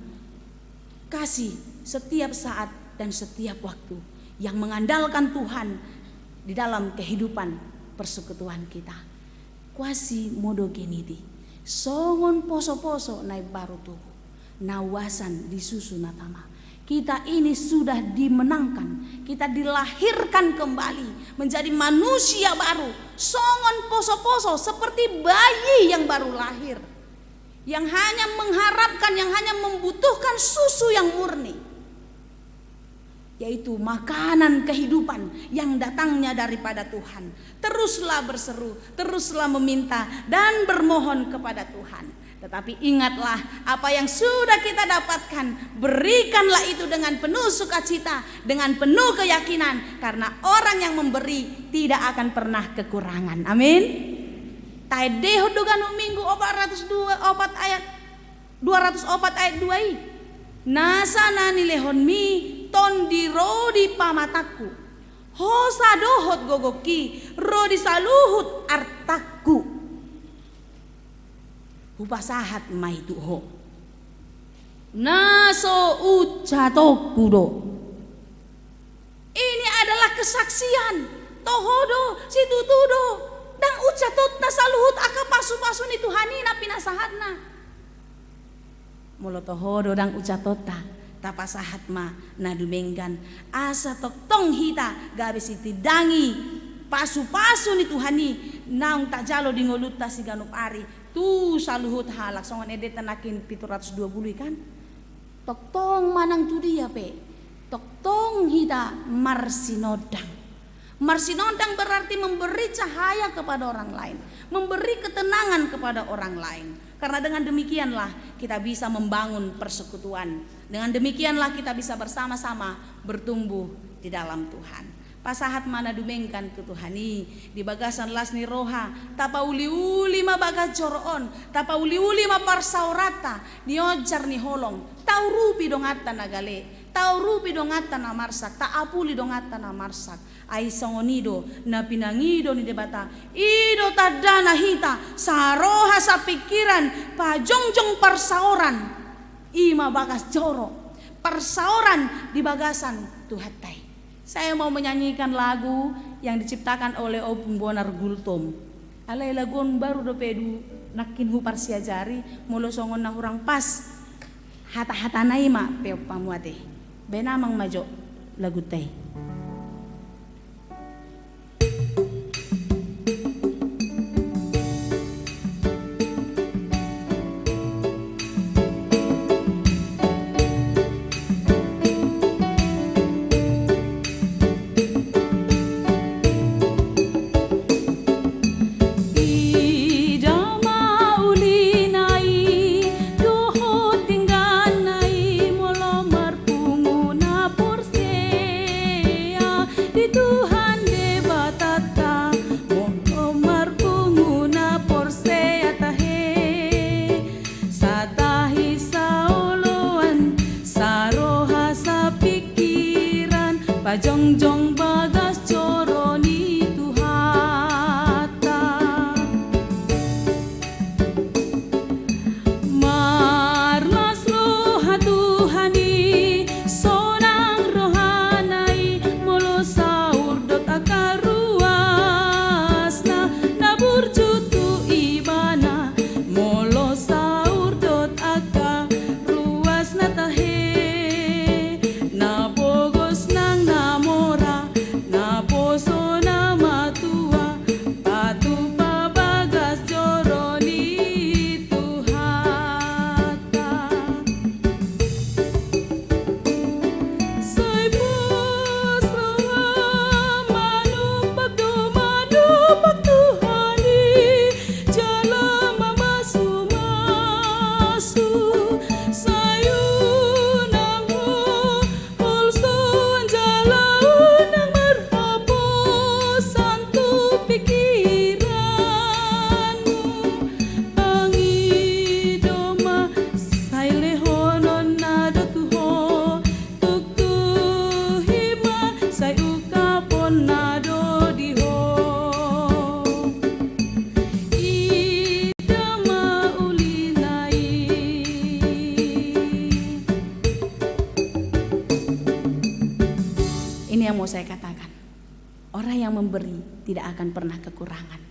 kasih setiap saat dan setiap waktu yang mengandalkan Tuhan di dalam kehidupan persekutuan kita. Quasimodogeniti, songon poso-poso na imbaru tubu, na uasan di susu na tama, Kita ini sudah dimenangkan, kita dilahirkan kembali menjadi manusia baru, songon poso-poso, seperti bayi yang baru lahir, yang hanya mengharapkan, yang hanya membutuhkan susu yang murni, yaitu makanan kehidupan yang datangnya daripada Tuhan. Teruslah berseru, teruslah meminta dan bermohon kepada Tuhan. Tetapi ingatlah, apa yang sudah kita dapatkan, berikanlah itu dengan penuh sukacita, dengan penuh keyakinan, karena orang yang memberi tidak akan pernah kekurangan. Amin. Taendehon do ganup Minggu opat ratus dua, opat ayat, dua ratus opat ayat dua i. Nasa na nilehonmi tondi ro di pamatangku, hosa dohot gogongki ro di saluhut artangku. Hupasahat ma i tu ho, na so uncatonku do. Ini adalah kesaksian. Toho do, situtu do. Ndang uncatonta saluhut angka pasu-pasu ni Tuhan i na pinasahatna. Molo toho do ndang uncatonta, tapasahat ma na dumenggan, asa tongtong hita gabe sitindangi pasu-pasu ni Tuhan i naung tajalo di ngolunta siganup ari tu saluhut halak. Songon endenta nangkin pitu ratus dua pulu i kan. Tongtong manang tu dia pe, tongtong hita marsinondang. Marsinondang berarti memberi cahaya kepada orang lain, memberi ketenangan kepada orang lain. Karena dengan demikianlah kita bisa membangun persekutuan. Dengan demikianlah kita bisa bersama-sama bertumbuh di dalam Tuhan. Pasahat ma na dumenggan tu Tuhan i di bagasan las ni roha, tapauli-uli ma bagas joro on, tapauli-uli ma parsaoranta, niojar ni holong, taurupi donganta na gale, taurupi donganta na marsak, taapuli donganta na marsak. Ai songon i do na pinangido ni Debata, i do tandana hita saroha sapingkiran, pajongjong parsaoran, i ma bagas joro, parsaoran di bagasan Tuhanta i. Saya mau menyanyikan lagu yang diciptakan oleh Ompung Bonar Gultom. Alai lagu on baru dope du nangkin huparsiajari, molo songon na hurang pas hata-hatana i ma peop hamu ate. Baen amang ma jo lagunta i. Ida ma ulina i dohot dengganna i molo marpungu na porsea di Tuhan Debatanta, molo marpungu na porsea tahe. Satahi saoloan, saroha sapingkiran, pajongjong bagas joro ni Tuhanta. Marlas roha Tuhan i, sonang rohana i, molo saur dohot angka ruasna na burju tu ibana. Molo saur dohot angka ruasna tahe, na pogos nang na mora, na poso na matua, patupa bagas joro ni Tuhanta. Sai pos roha manumpak do madumpak Tuhan i, jala mamasumasu. Sai unang ho holsoan jala unang marhaposan tu pingkiranmu. Pangido ma sai lehononna do tu ho, tuktuhi ma sai ungkaponna do di ho. Ida ma ulina i. Ini yang mau saya katakan. Orang yang memberi tidak akan pernah kekurangan.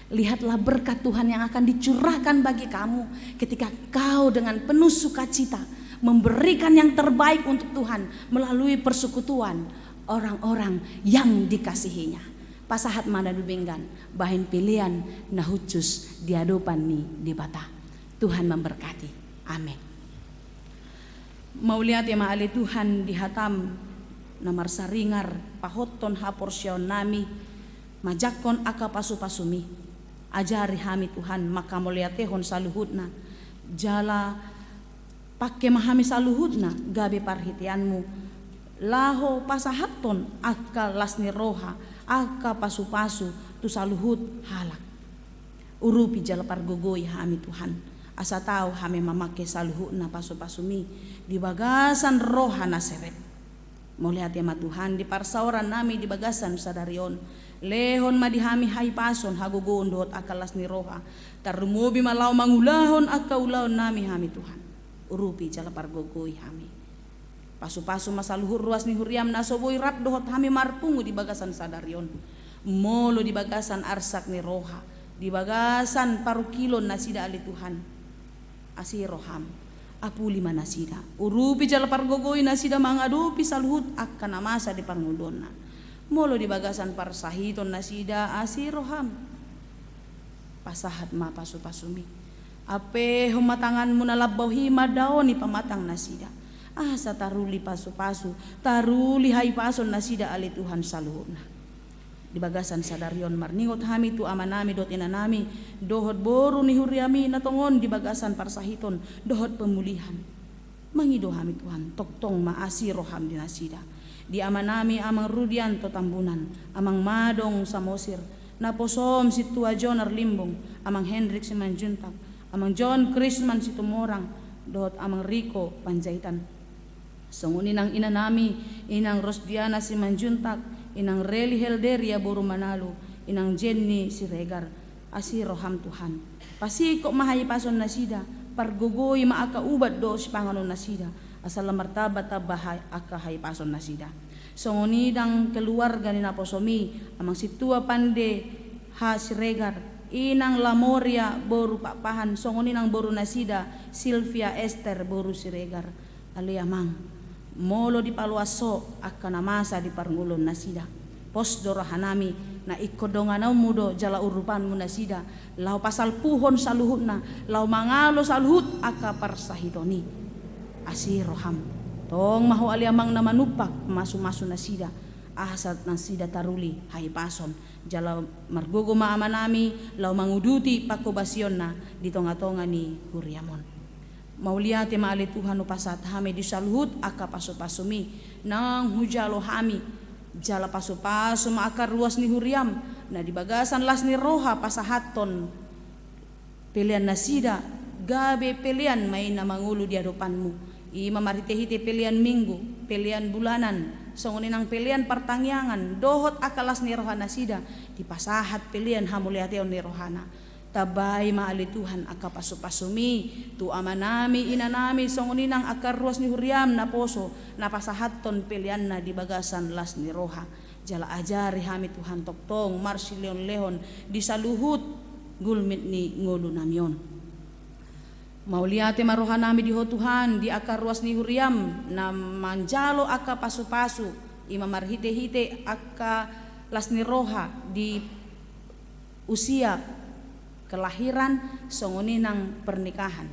Lihatlah berkat Tuhan yang akan dicurahkan bagi kamu ketika kau dengan penuh sukacita memberikan yang terbaik untuk Tuhan melalui persekutuan orang-orang yang dikasihinya. Pasahat ma na dumenggan, bahen pelean na hushus di adopan ni Debata. Tuhan memberkati. Amin. Mauliate ma ale Tuhan di hatam na marsaringar pahothon haporseaonnami, manjangkon angka pasupasumi. Ajari hami Tuhan mangkamauliatehon saluhutna, jala pangke ma hami saluhutna gabe parhiteanmu, laho pasahathon angka las ni roha, angka pasupasu tu saluhut halak. Urupi jala pargogoi hami Tuhan, asa tau hami mamangke saluhutna pasupasumi di bagasan roha na serep. Mauliate ma Tuhan di parsaorannami di bagasan sadari on. Lehon ma di hami hahipason, hagogoon dohot angka las ni roha. Tarlumobi ma laho mangulahon angka ulaonnami hami Tuhan. Urupi jala pargogoi hami. Pasupasu ma saluhut ruas ni huriam na so boi rap dohot hami marpungu di bagasan sadari on. Molo di bagasan arsak ni roha, di bagasan parungkilon nasida ale Tuhan, asi roham. Apuli ma nasida. Urupi jala pargogoi nasida mangadopi saluhut angka na masa di parngoluonna. Molo di bagasan parsahiton nasida, asi roham. Pasahat ma pasupasumi. Ampehon ma tanganmu na lambok i mandaoni pamatang nasida. Asa taruli pasupasu, taruli hahipason nasida ale Tuhan saluhutna. Di bagasan sadari on marningot hami tu amanami dohot inanami, dohot boru ni huriami na tongon di bagasan parsahiton, dohot pemulihan. Mangido hami Tuhan, tongtong ma asi roham di nasida. Di amanami Amang Rudianto Tambunan, Amang Madong Samosir, naposom Sintua John Arlimbung, Amang Hendrik Simanjuntak, Amang John Krisman Situmorang, dohot Amang Riko Panjaitan. Songon i nang inanami, Inang Rosdiana Simanjuntak, Inang Reli Helderia boru Manalu, Inang Jenny Siregar, asi roham Tuhan. Pasingkop ma hahipason nasida, pargogoi ma angka ubat dohot sipanganon nasida, asa lam martamba-tamba ha-, angka hahipason nasida. Songon i nang keluarga ni naposomi, Amang Sintua Pande H Siregar, Inang Lamoria boru Pakpahan, songon i nang boru nasida, Silvia Ester boru Siregar. Ale Amang, molo dipaloas Ho angka na masa di parngoluon nasida, pos do rohanami, na ingkon donganonmu do jala urupanmu nasida, laho pasalpuhon saluhutna, laho mangalo saluhut angka parsahiton i. Asi roham, tong ma Ho ale Amang na manumpak masumasu nasida, asa nasida taruli hahipason, jala margogo ma amanami, laho manguduti pangkobasionna di tonga-tonga ni huriam on. Mauliate ma ale Tuhan, hupasahat hami di saluhut angka pasupasumi, naung hujalo hami, jala pasupasu ma angka ruas ni huriam, na di bagasan las ni roha pasahathon pelean nasida, gabe pelean ma i na mangolu di adopanmu. I ma marhite-hite pelean minggu, pelean bulanan, songon i nang pelean partangiangan, dohot angka las ni roha nasida, dipasahat pelean hamauliateon ni rohana. Tambai ma ale Tuhan angka pasupasumi, tu amanami, inanami, songon i nang angka ruas ni huriam naposo, na pasahathon peleanna di bagasan las ni roha. Jala ajari hami Tuhan tongtong marsilehon-lehon di saluhut gulmit ni ngolunami on. Mauliate ma rohanami di Ho Tuhan, di angka ruas ni huriam, na manjalo angka pasupasu, i ma marhite-hite angka las ni roha di usia kelahiran, songon i nang pernikahan.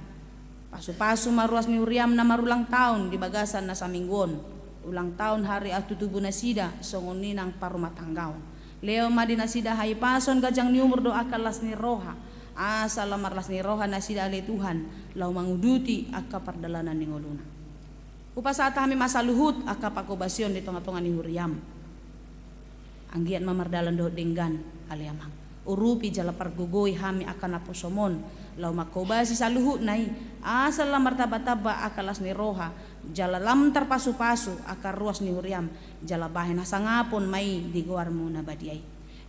Pasupasu ma ruas ni huriam na marulang taon di bagasan na saminggu on, ulang taon hari ahu tutubu nasida, songon i nang parumatanggaon. Lehon ma di nasida hahipason, ganjang ni umur dohot angka las ni roha, asa lam marlas ni roha nasida ale Tuhan, laho manguduti angka pardalanan ni ngoluna. Hupasahat hami ma saluhut angka pangkobasion di tonga-tonga ni huriam. Anggiat ma mardalan dohot denggan, ale Amang. Urupi jala pargogoi hami angka naposom on, laho mangkobasi saluhutna i, asa lam martamba-tamba angka las ni roha, jala lam tarpasu-pasu angka ruas ni huriam, jala bahen hasangapon ma i di goarmu na badia i.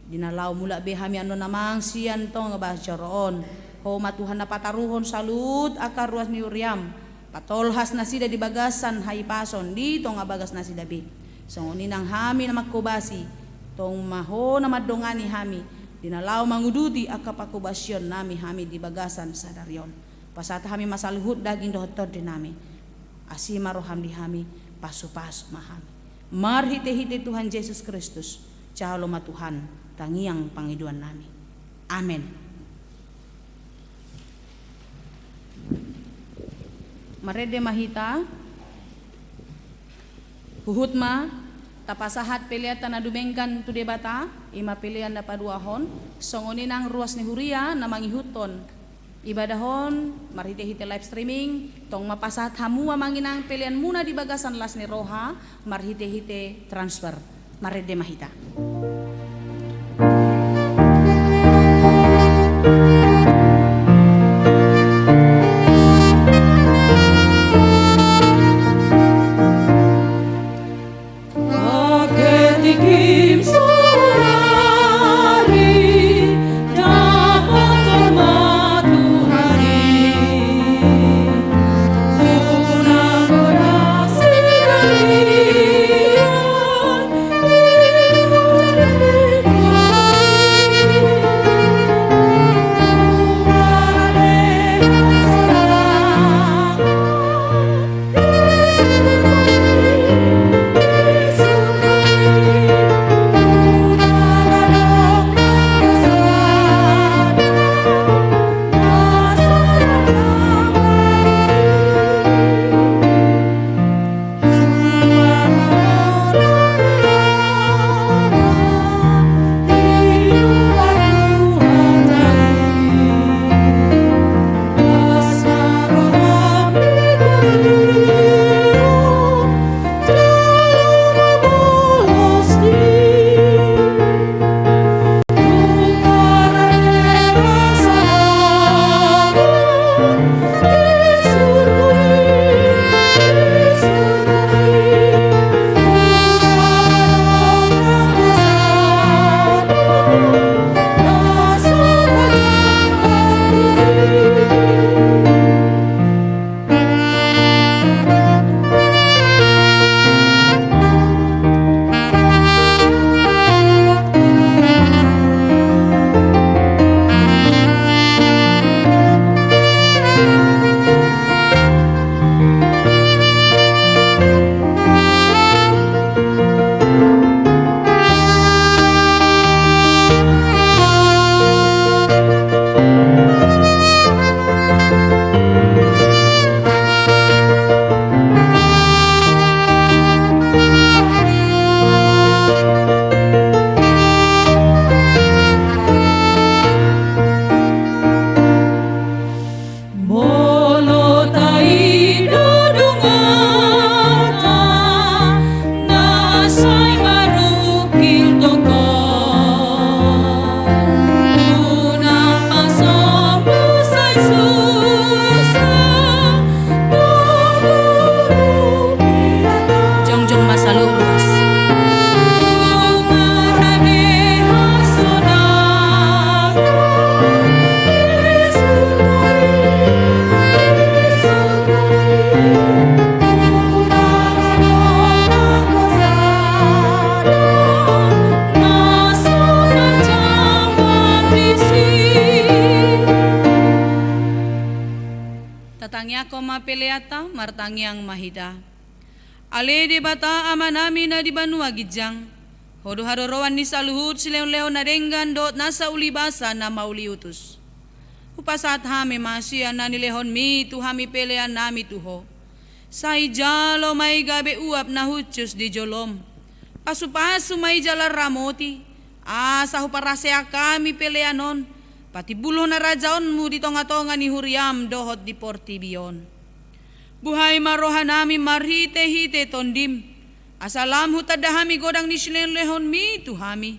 Di na laho mulak be hami annon Amang sian tonga bagas joro on, Ho ma Tuhan na pataruhon saluhut angka ruas ni huriam, patolhas nasida di bagasan hahipason di tonga bagas nasida be. Songon i nang hami na mangkobasi, tong ma Ho na mandongani hami, di na laho manguduti angka pangkobasionnami hami di bagasan sadari on. Pasahat hami ma saluhut daging dohot tondinami. Asi ma roham di hami, pasupasu ma hami. Marhitehite Tuhan Jesus Kristus, jalo ma Tuhan tangiang pangidoannami. Amen. Marende ma hita. Huhut ma tapasahat peleanta na dumenggan tu Debata, i ma pelean na paduahon. Songon i nang ruas ni huria na mangihuthon ibadah on marhitehite live streaming, tong ma pasahat hamu amang inang peleanmuna di bagasan las ni roha marhitehite transfer. Marende ma hita. Molo taido donganta na sai marungkil tongkol, unang pasombu sai susa. Jongjong ma saluhut. Tatangiangkon ma peleanta, martangiang ma hita. Ale Debata Amanami na di banua ginjang, Ho do haroroan ni saluhut silehonlehon na denggan dohot nasa ulibasa na mauliutus. Hupasahat hami ma sian na nilehonMi tu hami peleannami tu Ho. Sai jalo ma i gabe uap na hushus di joloM. Pasupasu ma i jala ramoti, asa huparasehon hami pelean on patimbulhon harajaonMu di tongatonga ni huriaM dohot di portibi on. Buhai ma rohanami marhitehite TondiM, asa lam hutanda hami godang ni silehonlehonMi tu hami,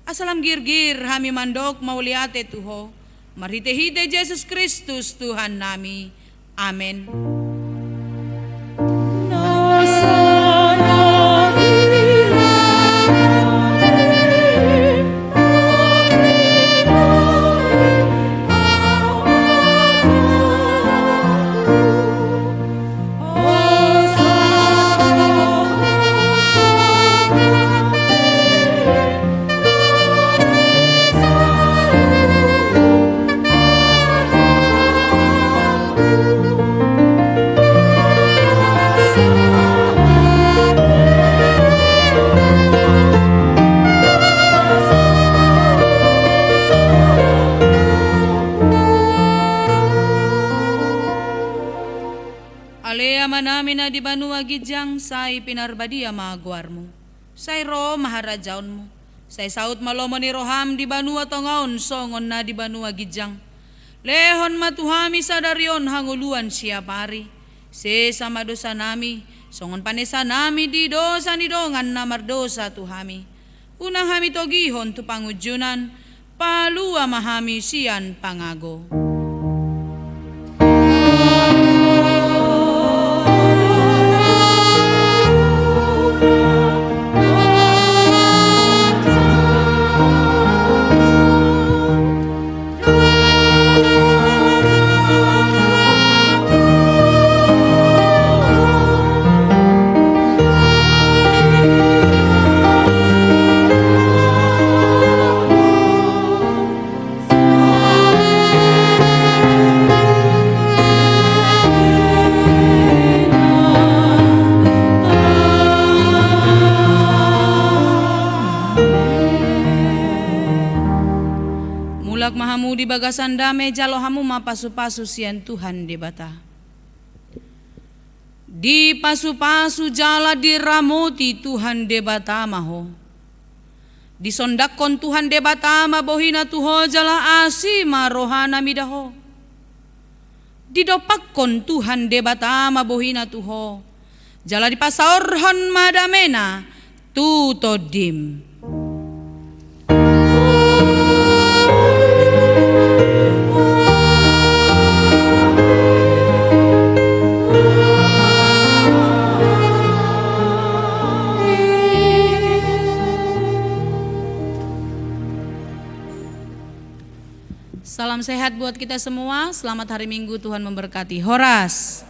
asa lam girgir hami mandok mauliate tu Ho, marhitehite Jesus Kristus Tuhannami. Amen. di banua ginjang, sai pinarbadia ma goarmu. Sai ro ma harajaonmu. Sai saut ma lomo ni roham di banua tonga on songon na di banua ginjang. Lehon ma tu hami sadari on hangoluan siapari. Sesa ma dosanami, songon panesanami di dosa ni dongan na mardosa tu hami. Unang hami togihon tu pangunjunan, palua ma hami sian pangago. Mulak ma hamu di bagasan dame, jalo hamu ma pasupasu sian Tuhan Debata. Dipasupasu jala diramoti Tuhan Debata ma ho. Disondanghon Tuhan Debata ma bohina tu ho jala asi ma rohana mida ho. Didompakhon Tuhan Debata ma bohina tu ho, jala dipasaorhon ma damena tu tondim. Salam sehat buat kita semua. Selamat hari Minggu, Tuhan memberkati. Horas.